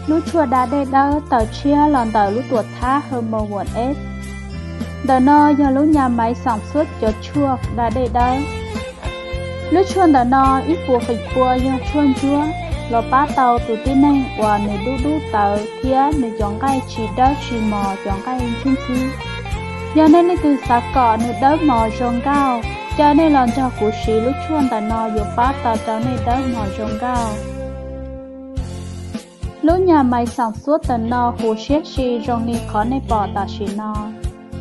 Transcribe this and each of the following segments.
Lub tshuaj da dej dawb tawm tshiab los ntawm lub tuam txhab Herbal Word Aid. Ntawm no yog lub nyas maiv xaam xuab cov tshuaj da dej dawb. Lub tshuaj ntawm no ib puas feem pua yog tshuaj ntsuab, los pab tau tus tib neeg uas nws dub dub tawv thiab nws cov nqaij tsis dawb tsis mos, cov nqaij ntxhib ntxhib. Yog nej leej twg xav kom nws dawb mos zoo nkauj, caw nej los nrog kuv siv lub tshuaj ntawm no yuav pab tau rau nej dawb mos zoo nkauj. Lub nyas maiv xaam xuab ntawm no huv siab si zoo li qhov nej pom tam sim no.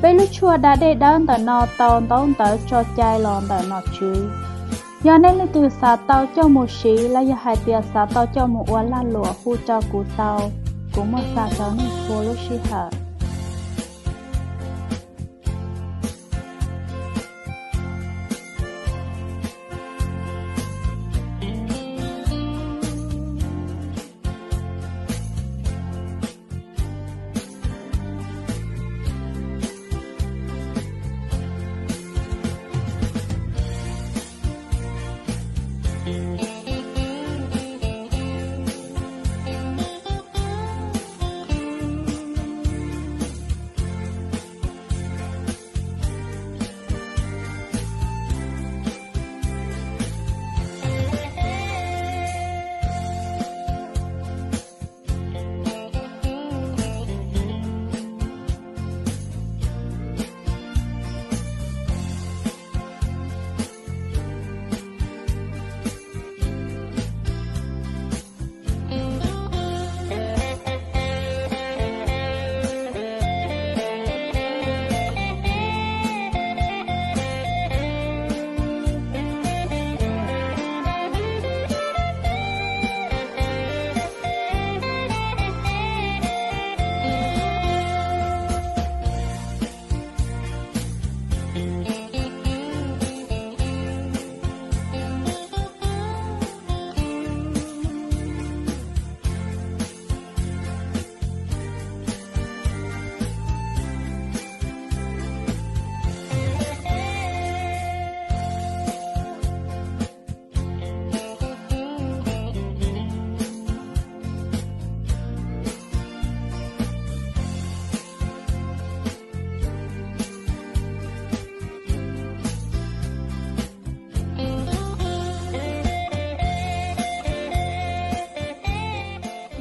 Peb lub tshuaj da dej dawb ntawm no tau ntaub ntawv tso cai los ntawm nom tswv. Yog nej leej twg xav tau coj mus siv los yog hais tias xav tau coj mus ua lag luam hu rau kuv tau, kuv muaj xa rau nej txhua lub sij hawm.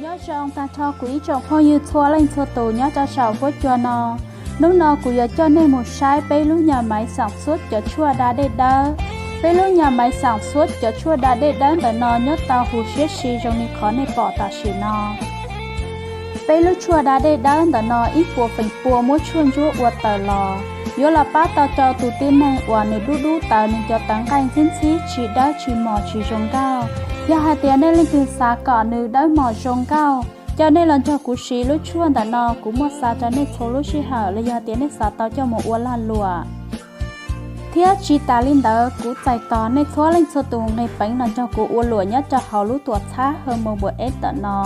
Nyob zoo tag nrho kuv ib tsoom phooj ywg txhua leej txhua tus nyob rau saum huab cua no. Hnub no kuv yuav coj nej mus saib peb lub nyas maiv xaam xuab cov tshuaj da dej dawb. Peb lub nyas maiv xaam xuab cov tshuaj da dej dawb ntawm no nyob tau huv siab si zoo li qhov nej pom tam sim no. Peb lub tshuaj da dej dawb ntawm no ib puas feem pua muab tshuaj ntsuab ua tawm los, yuav los pab tau rau tus tib neeg uas nws dub dub tawv, nws cov tawv nqaij ntxhib ntxhib tsis dawb tsis mos tsis zoo nkauj. Yog hais tias nej leej twg xav kom nws dawb mos zoo nkauj, caw nej los nrog kuv siv lub tshuaj ntawm no, kuv muaj xa rau nej txhua lub sij hawm los yog tias nej xav tau coj mus ua lag luam. Thiab tsis tas li ntawd kuv txais tos nej txhua leej txhua tus nqis peev los nrog kuv ua luam nyob rau hauv lub tuam txhab Herbal Word Aid ntawm no.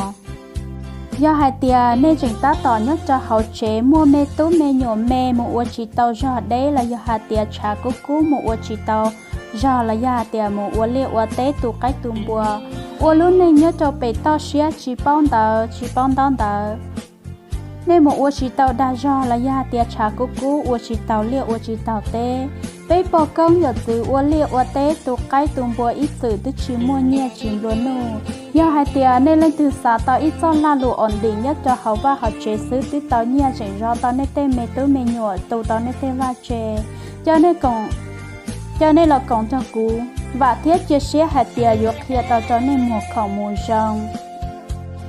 Yog hais tias nej tseem tab tom nyob rau hauv tsev muaj me tub me nyuam me mus ua tsis tau zog deb los yog hais tias tshav kub kub mus ua tsis tau zog los yog hais tias mus ua liaj ua teb tu qaib tu npua, ua lub neej nyob rau pem toj siab tsis paub ntawv tsis paub ntaub ntawv. Nej mus ua tsis tau dag zog los yog hais tias tshav kub kub ua tsis taus liaj ua tsis taus teb. Peb pog koob yawm txwv ua liaj ua teb tu qaib tu npua ib txwm twb tsis muaj nyiaj tsis nplua nuj. Yog hais tias nej leej twg xav tau ib txoj lag luam ổn định nyob rau hauv vaj hauv tsev xwb twb tau nyiaj tseem zov tau nej tej me tub me nyuam, tu tau nej tej vaj tse, caw nej los koom nrog kuv, vam thiab cia siab hais tias yuav qhia tau rau nej muag khoom mus zoo.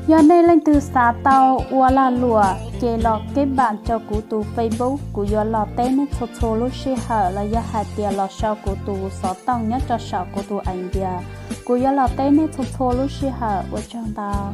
Yog nej leej twg xav tau ua lag luam ces los keb npam rau kuv tus Facebook, kuv yuav los teb nej txhua txhua lub sij hawm los yog hais tias los sau kuv tus xov tooj nyob rau saum kuv tus aim ntias, kuv yuav los teb nej txhua txhua lub sij hawm. Ua tsaug ntau.